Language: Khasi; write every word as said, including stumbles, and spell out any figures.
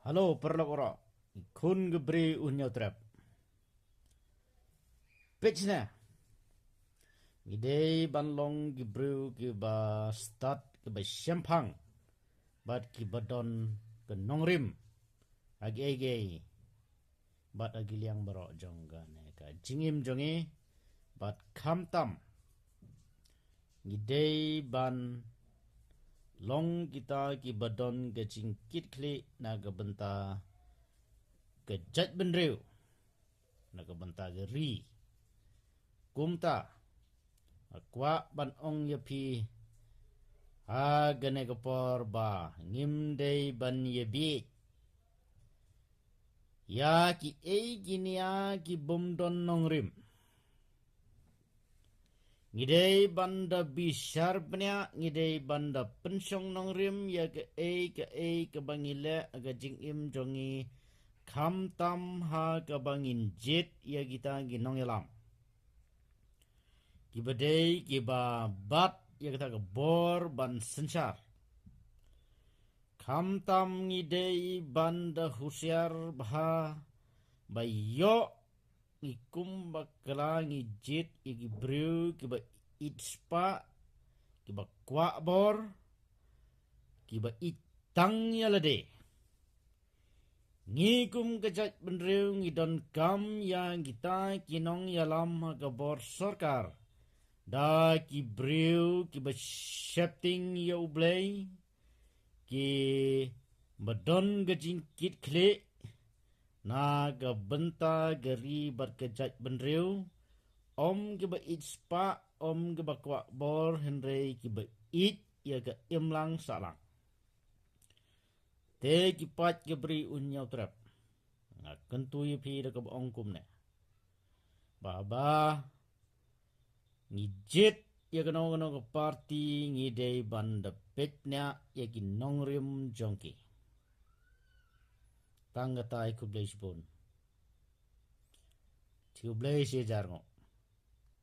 Halo, paralok ro. Khun ki briew u Hynñiewtrep. Peit shane. Ngi dei ban long ki briew kiba stad, kiba shemphang. Bad kiba don ka nongrim. Ha kiei kiei. Bad ha ki liang baroh jong kane ka jingim jong ngi. Bad khamtam. Ngi dei ban long kita kiba don ka jingkitkhlieh na ka bynta ka jaitbynriew, na ka bynta ka ri. Kumta, nga kwah ban ong ïa phi, ha kane ka por ba ngim dei ban ïa bieit ïa kiei ki nia ki bym don nongrim. Ngi dei ban da bishar bniah, ngi dei ban da pynshong nongrim ïa kaei kaei kaba ngi leh ha ka jingim jong ngi, khamtam ha kaba ngin jied ïa kita ki nongïalam. Kiba dei kiba bat ïa kata ka bor ban synshar. Khamtam ngi dei ban da husiar bha ba ïoh ngi kumba kla ngi jied ïa ki briew kiba ïeit spah, kiba kwah bor, kiba ïeit tang ïa lade. Ngi kum ka jaitbynriew ngi donkam ïa kita ki nongïalam ha ka bor sorkar. Da ki briew kiba sheptieng ïa U Blei, kiba don ka jingkitkhlieh na ka bynta ka ri bad ka jaitbynriew, ym kiba ïeit spah, ym kiba kwah bor, hynrei kiba ïeit ïa ka imlang sahlang. Te ki paid ki briew u Hynñiewtrep, nga kyntu ïa phi da kaba ong kumne. Ba haba ngi jied ïa kano kano ka parti, ngi dei ban da peit bniah ïa ki nongrim jong ki. Tang kata, khublei shibun. Khublei shihajar nguh.